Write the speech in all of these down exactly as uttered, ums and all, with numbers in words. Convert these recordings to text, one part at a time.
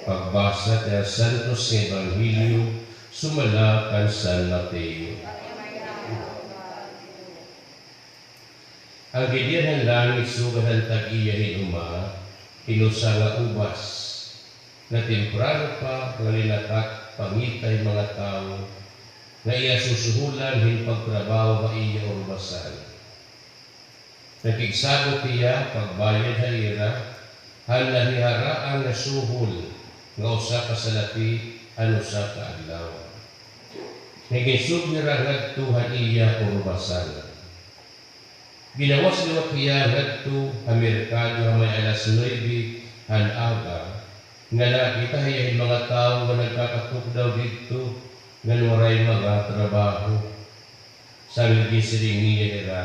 Pagbasa ta Santos nga Ebanghelyo sumala kan San Mateo. An gindiyan han langit sugad han tag-iya hin uma hin usa nga ubas, nga temprano pa nga linakat pangita hin mga tawo nga iya susuholan hin pagtrabaho ha iya urubasan. Nakigsabot hiya pagbayad ha ira han nahiharaan nga suhol nga usa ka salapi han usa ka adlaw. Nga ginsugod hira ngadto han iya urubasan. Ginawas liwat hiya ngadto ha merkado ha may alas nuebe han aga, nga nakakita hiya hin mga tawo nga nagkakatukdaw didto ngan waray mga trabaho. Sanglit ginsiring niya hira,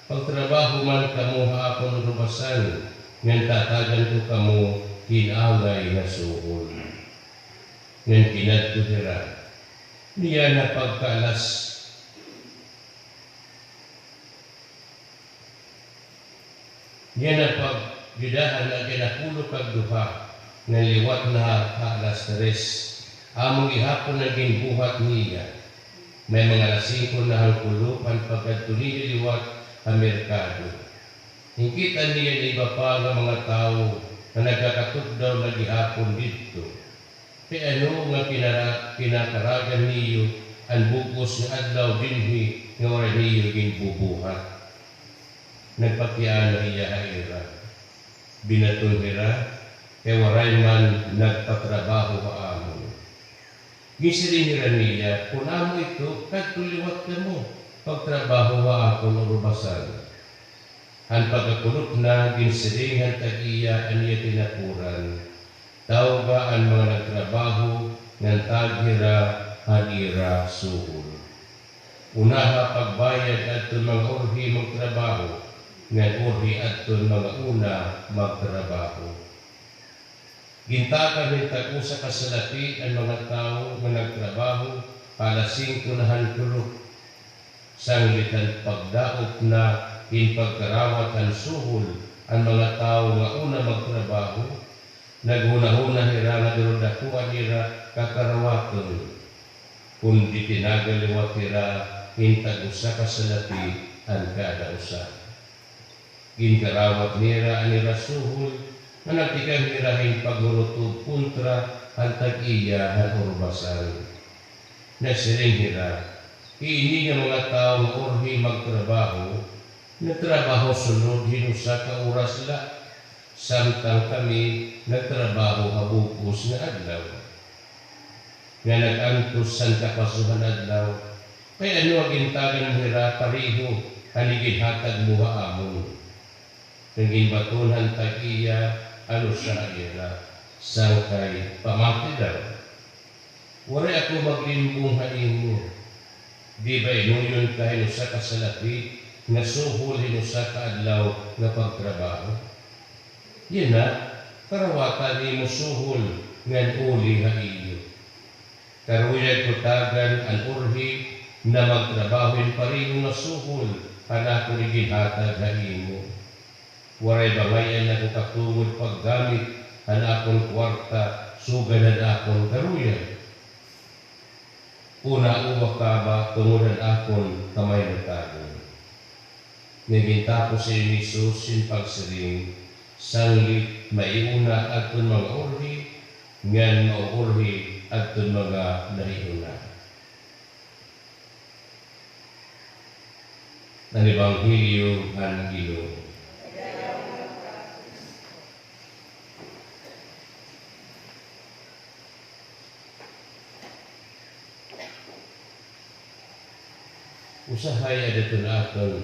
"Pagtrabaho man kamo ha akon urubasan, ngan tatagan ko kamo hin angay nga suhol." Ngan kinadto hira. Niyan na pagkaalas Niyan na pagdudahan nga ginapulo kag duha, ngan liwat na ha alas tres, amo gihapon an ginbuhat niya. May mga alas singko na han kulop han pagkadto niya liwat ha merkado. Nakita niya an iba pa nga mga tawo nga nagkakatukdaw na gihapon didto. Kay ano nga pinara-, pinakaragan niyo an bug-os nga adlaw dinhi nga waray niyo ginbubuhat? Nagpakiana hiya ha ira. Binaton hira, kay waray man nagpatrabaho ha amon. Ginsiring hira niya, "Kon amo ito, kadto liwat kamo, pagtrabaho ha akon urubasan." Han pagkakulop na, ginsiring han tag-iya an iya tinapuran, "Tawga an mga nagtrabaho ngan tagi hira han ira suhol. Unaha pagbayad adton mga urhi magtrabaho, ngan urhi adton mga una magtrabaho." Gintagan hin tag-usa ka salapi an mga tawo nga nagtrabaho ha alas singko na han kulop. Sanglit han pagdaop na hin pagkarawat han suhol an mga tawo nga una magtrabaho, naghunahuna hira nga darodakoa nira kakarawaton, kundi tinagan liwat hira hin tag-usa ka salapi an kada usa. Ginkarawat nira an ira suhol nga nagtikang hira hin paghurutob kontra han tag-iya han urubasan. Nagsiring hira, "Ini nga mga tawo nga urhi magtrabaho, nagtrabaho sulod hin usa ka oras la, samtang kami nagtrabaho ha bug-os nga adlaw." Nga nag-antos han kapaso han adlaw, kay ano nga gintagan mo hira pareho han iginhatag mo ha amon? Ngan ginbaton han tag-iya an usa ha ira, sangkay pamati daw. Waray ako maglimbong ha imo. Di ba inuyon ka hin usa ka salapi nga suhol hin usa ka adlaw nga pagtrabaho? Yana, karawatan nimo suhol ngan uli ha iyo. Karuyag ko tagan an urhi na magtrabaho hin pareho nga suhol han akon iginhatag ha imo. Waray ba ngay-an ako katungod paggamit han akon kuwarta sugad han akon karuyag? O nauwa ka ba tungod han akon kamaynatawan? Nagintapos ini ni Jesus hin pagsiring, sanglit maiuna adton mga urhi, ngan mauurhi adton mga naiuna. An Ebanghelyo han Ginoo. Usahay ada iton aton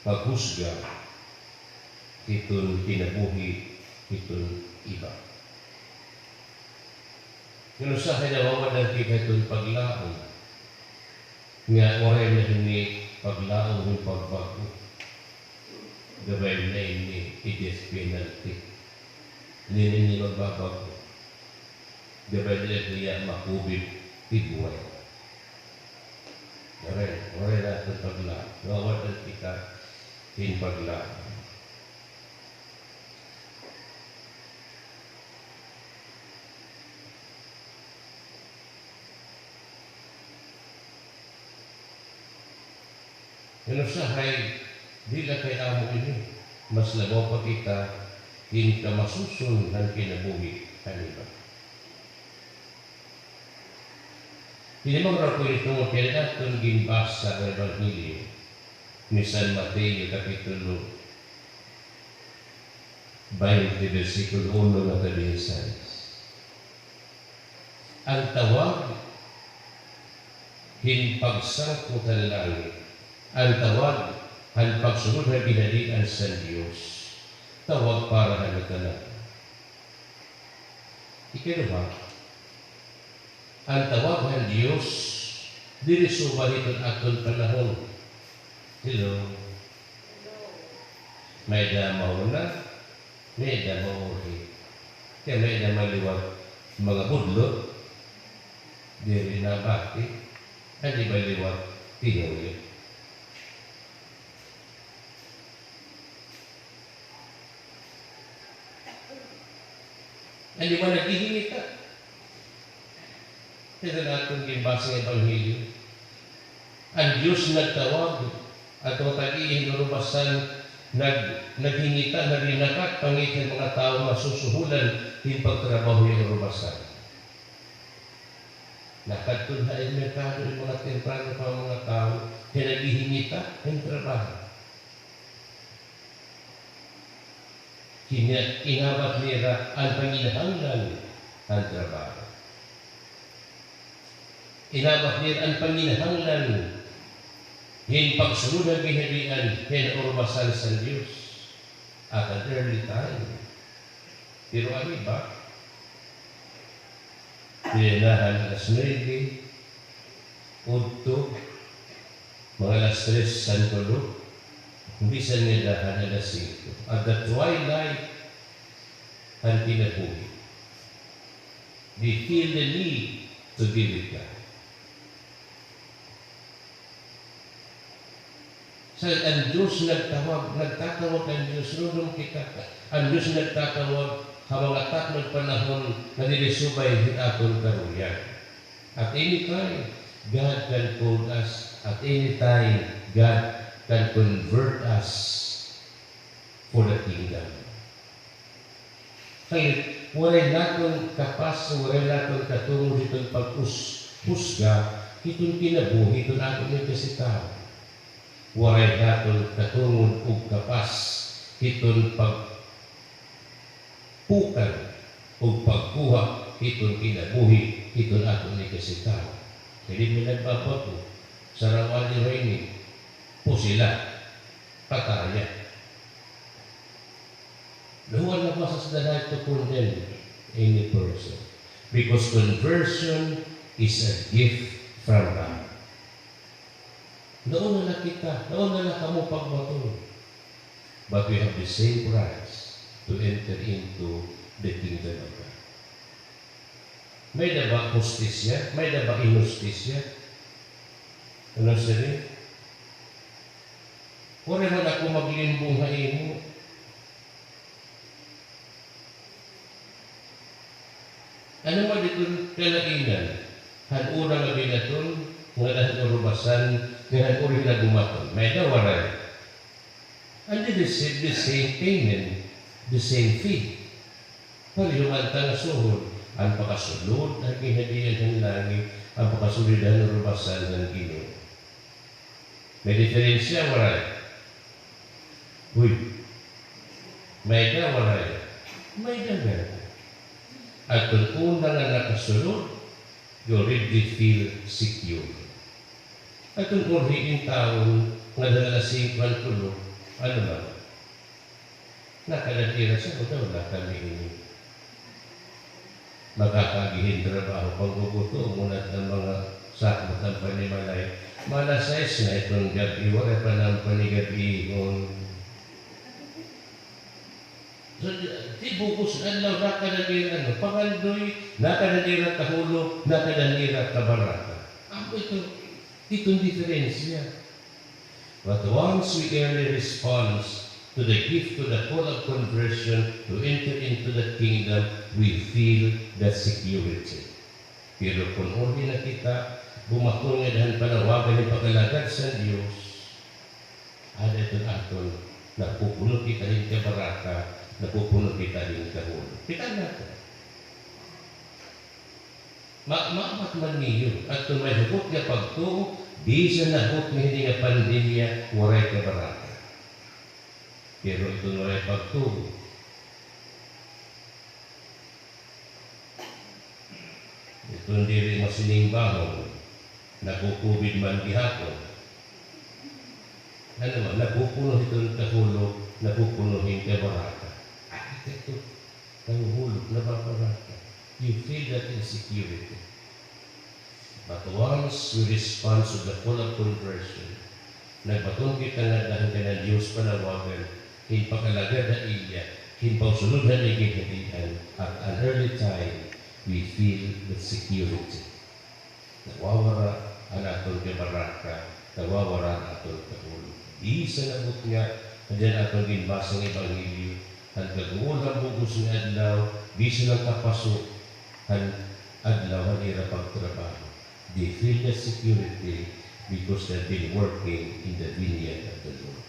paghusga hiton kinabuhi hiton iba. Ngan usahay nawawad-an kita hiton paglaom nga waray na hini paglaom hin pagbag-o. Gabay na ini i-death penalty. Nini ini magbabag-o. Gabay na niya makubit ti buhay. Waray, waray naton paglaom. Nawawad-an kita hin paglaom. Ngan usahay, diri la kay amo ini, mas labaw pa kita hin kamasuson han kinabuhi han iba. Hinimo raw ko ini tungod kay aton ginbasa nga Ebanghelyo ni San Mateo, Kapitulo baynte, bersikulo uno ngadto ha sais. An tawag hin pagsangpot han langit, an tawag han pagsunod ha Ginhadian san Dios, tawag para ha ngatanan. Ikaduha, an tawag han Dios diri subay hiton aton panahon. Hello. May-ada mahuna, may-ada maurhi. Kay may-ada maliwat mga budlot, diri nabati, an iba liwat tinuyok. An iba naghihingita. Ito an aton ginbasa nga Ebanghelyo. An Diyos nagtawag, ato tag-iya hin urubasan, nag-, naghingita, naglinakat, pangita hin mga tawo nga susuholan hin pagtrabaho hin urubasan. Nakadto ha merkado hin mga temprano pa mga tawo, kay naghihingita hin trabaho. Kina-, inabot nira an panginahanglan han trabaho. Inabot nira an panginahanglan hin pagsunod ha Ginhadian hin urubasan san Diyos at an early time. Pero an iba, diri na han alas nuebe, udto, mga alas tres san tulo, bisan ngada han alas singko. At the twilight han kinabuhi, they feel the need to be with God. Sa an Diyos nagtawag, nagtatawag an Diyos, runong kita. An Diyos nagtatawag ha mga takna nga panahon nga diri subay hin aton karuyan. At any time, God can call us. At any time, God can convert us for the kingdom. Kay waray naton kapas, waray naton katungod hiton pag-us-, husga hiton kinabuhi hiton aton ikasitawo. Waray naton katungod ug kapas hiton pagpukan ug pagkuha hiton kinabuhi hiton aton ikasitawo. Kay diri man nagbabag-o, sarawanin man ini, pusila, pataya. Who am I to condemn any person? Because conversion is a gift from God. Nauna na kita, nauna na kamo pagbaton. But we have the same rights to enter into the kingdom of God. May-ada ba hustisya? May-ada ba inhustisya? Ano siring? Waray man ako maglimbong ha imo. Ano man iton kalainan han una nga binaton ngan han urubasan ngan han uri nga bumaton? May-ada waray? And they receive the same payment, the same fee. Pareho man ta nga suhol, an pakasulod han Ginhadian han langit, an pakasulod han urubasan han Ginoo. May diferensya, waray? Uy. May-ada, waray? May-ada. Aton una nga nakasulod, you already feel secure. Aton urhi intawon nga nagalasinkuhan kuno, ano man. Nakadan ira siya, o daw, nakamihingi. Makakaagi hin trabaho, pangguguto, munat nga mga sakot an panimalay. Mga alas sais na iton gab-i, waray pa naman panigab-ihon. So, di, di bug-os nga adlaw, nakadan ira, ano, pangandoy, nakadan ira kahulop, nakadan ira kabaraka. Amo ito, iton diferensya. But once we early response to the gift, to the call of conversion, to enter into the kingdom, we feel that security. Pero kon urhi na kita bumaton ngada han panawagan hin pag-alagad san Dios, Ada iton aton, napupuno kita hin kabaraka, napupuno kita hin kahulop. Kita naton. Ma-, maabat man niyo, adton may hukot nga pagtuo, bisan nahukot nga hini nga pandemya, waray kabaraka. Pero iton waray pagtuo, iton diri masinimbahon, nagko-COVID man gihapon. Ano man, napupuno hiton kahulop, napupuno hin kabaraka. Ay, ito, nahuhulop, nababaraka. You feel that insecurity. But once we respond to the call of conversion, nagbaton kita nga daan kan Diyos panawagan, hin pag-alagad ha iya, hin pagsunod han iya ginhadian, at an early time, we feel the security. Nawawara an aton kabaraka, nawawara an aton kahulop. Bisan abot nga, hadya an aton ginbasa nga ebanghelyo, an kaguol han bug-os nga adlaw, bisan an kapaso han adlaw han ira pagtrabaho. They feel the security because they've been working in the vineyard of the Lord.